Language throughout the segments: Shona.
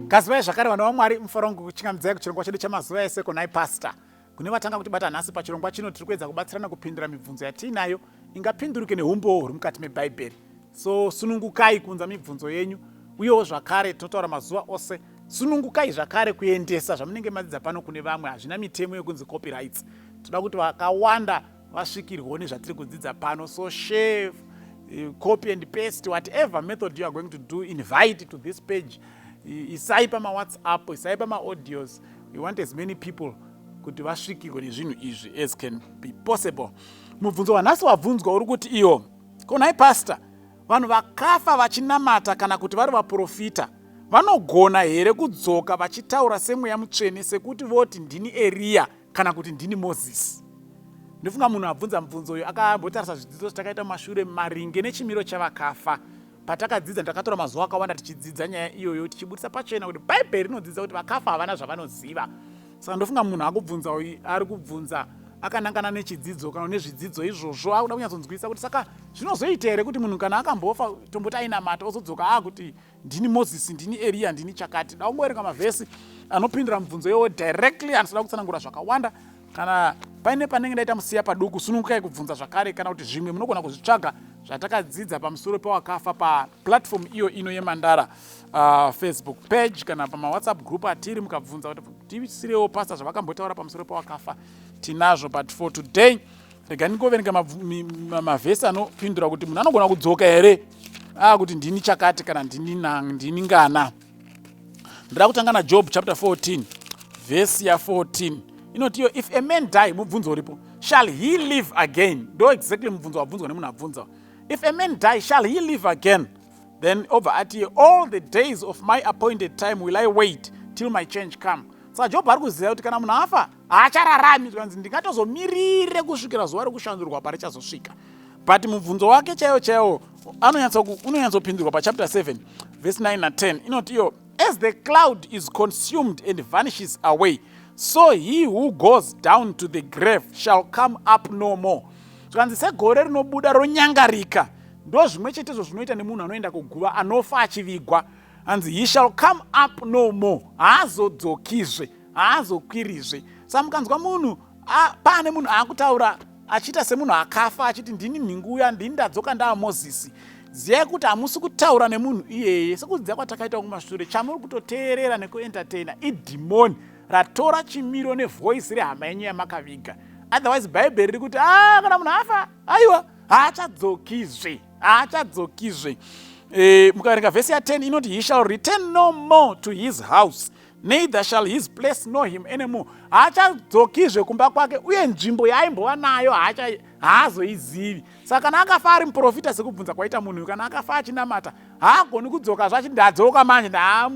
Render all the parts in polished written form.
Kazivai zvakare vana vaMwari, mufaro wangu kuchingamidzai kuchirongwa chedu chamazuva ese konai pastor. Kune vatanga kutibata nhasi pachirongwa chino tiri kuedza kubatsirana kupindura mibvunzo yatiinayo ingapindurike neumbowo huri mukati meBhaibheri. So sunungukai kuunza mibvunzo yenyu uyewo zvakare tinotaura mazuva ose sunungukai zvakare kuendesa zvamunenge madzidza pano kune vamwe. Hazvina mitemo yekunzi copyrights. Toda kuti vakawanda vasvikirwewo nezvatiri kudzidza pano. So share, copy and paste, whatever method you are going to do, invite to this page. Isai pamawhatsapp, isai pamaaudios. We want as many people kuti vasvikirwe nezvinhu izvi as can be possible. Mubvunzo wanhasi wabvunzwa uri kuti iyo konai pastor, vanhu vakafa vachinamata kana kuti vari vaprofita vanogona here kudzoka vachitaura semweya mutsvene, sekuti voti ndini Eriya kana kuti ndini Mozisi? Ndofunga munhu abvunza mubvunzo uyu akambotarisa zvidzidzo zvatakaita mumashure maringe nechimiro chavakafa. Patakadzidza, takatora mazuva akawanda tichidzidza nyaya iyoyo, tichibudisa pachena kuti Bhaibheri rinodzidza kuti vakafa havana zvavanoziva. Saka ndofunga munhu akubvunza uyu ari kubvunza akanangana nechidzidzo kana nezvidzidzo izvozvo, akuda kunyatsonzwisa kuti saka zvinozoita here kuti munhu kana akambofa, tomboti ainamata, ozodzoka akuti ndini Mozisi, ndini Eriya, ndini chakati. Da kungoverenga mavhesi anopindura mubvunzo iwowo directly. Anosoda kutsanangura zvakawanda. Kana paine panenge ndaita musiya paduku, sunungukai kubvunza zvakare, kana kuti zvimwe munogona kuzvitsvaga zvatakadzidza pamusoro pewakafa paplatform iyo ino yeMandara Facebook page kana pamawhatsapp group atiri. Mukabvunza kuti tisirewo pastor zvavakambotaura pamusoro pewakafa, tinazvo. But for today, rega ndingoverenga mavhesi anopindura kuti munhu anogona kudzoka here akuti ndini chakati kana ndini ngana. Ndira kutanga naJob chapter 14 vhesi ya14. Inoti iyo, "If a man die," mubvunzo uripo, "shall he live again?" Ndo exactly mubvunzo wabvunzwa nemunhu abvunza. "If a man die, shall he live again?" Then obva ati, "All the days of my appointed time will I wait till my change come." Saka Jobho ari kuziva kuti kana munhu afa haachararami, zvikanzi ndingatozomirire kusvikira zuva rekushandurwa parichazosvika. But mubvunzo wake chaiwo chaiwo unonyatsopindurwa pachapter 7 verse 9 na10. Inoti iyo, "As the cloud is consumed and vanishes away, so he who goes down to the grave shall come up no more." Zvikanzi segore rinobuda ronyangarika, ndo zvimwe chetezvo zvinoita nemunhu anoenda kuguva, anofa achivigwa. Hanzi he shall come up no more, haazodzokizve, haazokwirizve. Saka mukanzwa munhu paane munhu aakutaura achiita semunhu akafa, achiti ndini nhinguya, ndini ndadzoka ndaa Mozisi, ziyai kuti hamusi kutaura nemunhu iyeye. Sekudzidza kwatakaita kumashure, chamuri kutoteerera nekuentertaina idhimoni ratora chimiro nevoice rehama yenyu yamakaviga. Otherwise Bhaibheri riri kuti a kana munhu afa, aiwa, haachadzokizve, haachadzokizve. Mukaverenga vhesi ya10 inoti, "He shall return no more to his house, neither shall his place know him anymore." Haachadzokizve kumba kwake, uye nzvimbo yaaimbova nayo haazoizivi. Saka kana akafa ari muprofita, sekubvunza kwaita munhu, kana akafa achinamata, haagoni kudzoka zvachi ndadzoka manje,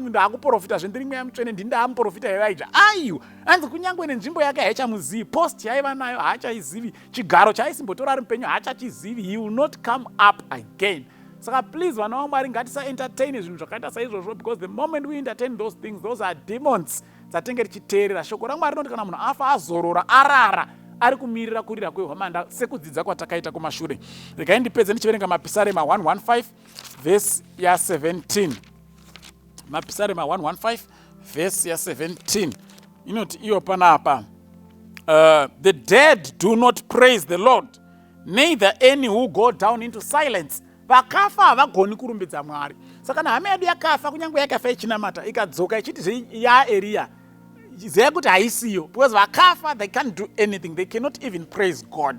ndaakuprofita zvendiri mweya mutsvene, ndini ndaamuprofita Elijah. Aiwa, anzi kunyange nenzvimbo yake haichamuzivi, post yaiva nayo haachaizivi, chigaro chaaisimbotora ari mupenyu haachachizivi. He will not come up again. Saka please, vana vaMwari, ngatisaentertain zvinhu zvakaita saizvozvo, because the moment we entertain those things, those are demons dzatenge tichiteerera. Shoko raMwari rinoti kana munhu afa, azorora, arara, ari kumirira kurira kwehwamanda, sekudzidza kwatakaita kumashure. Regai ndipedze ndichiverenga Mapisarema 115 vhesi ya17. Mapisarema 115 vhesi ya17 inoti iyo panapa, "The dead do not praise the Lord, neither any who go down into silence." Vakafa havagoni kurumbidza Mwari. Saka kana hama yedu yakafa, kunyange yakafa ichinamata, ikadzoka ichiti yaEriya, ziyai kuti haisiyo, because vakafa, they can't do anything, they cannot even praise God.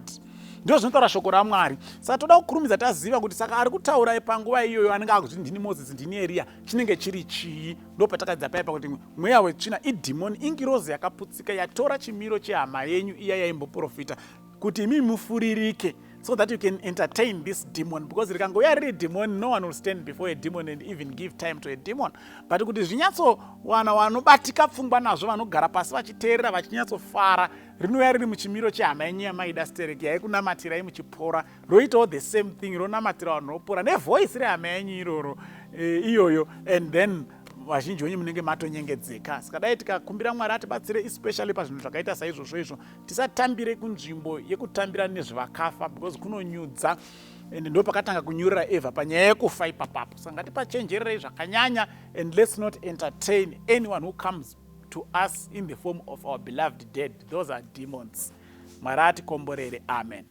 Ndo zvinotaura shoko raMwari. Saka toda kukurumidza taziva kuti saka ari kutaura panguva iyoyo anenge akuti ndini Mozisi, ndini Eriya, chinenge chiri chii? Ndo patakadzidza paipa kuti mweya wetsvina idhimoni, ingirozi yakaputsika yatora chimiro chehama yenyu iya yaimboprofita, kuti imi mufuririke, so that you can entertain this demon. Because rikangouya riri demon, no one will stand before a demon and even give time to a demon. But kuti zvinyatsowana vanobatika pfungwa nazvo, vanogara pasi vachiteerera, vachinyatsofara, rinouya riri muchimiro chehama yenyu yamaida stereki, yaikunamatirai muchipora, roitawo the same thing, ronamatira vanhu ropora nevoice rehama yenyu iroro, iyoyo, and then vazhinji venyu munenge matonyengedzeka. Saka dai tikakumbira Mwari atibatsire, especially pazvinhu zvakaita saizvozvo izvo, tisatambire kunzvimbo yekutambira nezvevakafa, because kunonyudza. And ndo pakatanga kunyurira Evha panyaya yekufa ipapapo. Saka ngatipachenjererei zvakanyanya, and let's not entertain anyone who comes to us in the form of our beloved dead. Those are demons. Mwari atikomborere. Amen.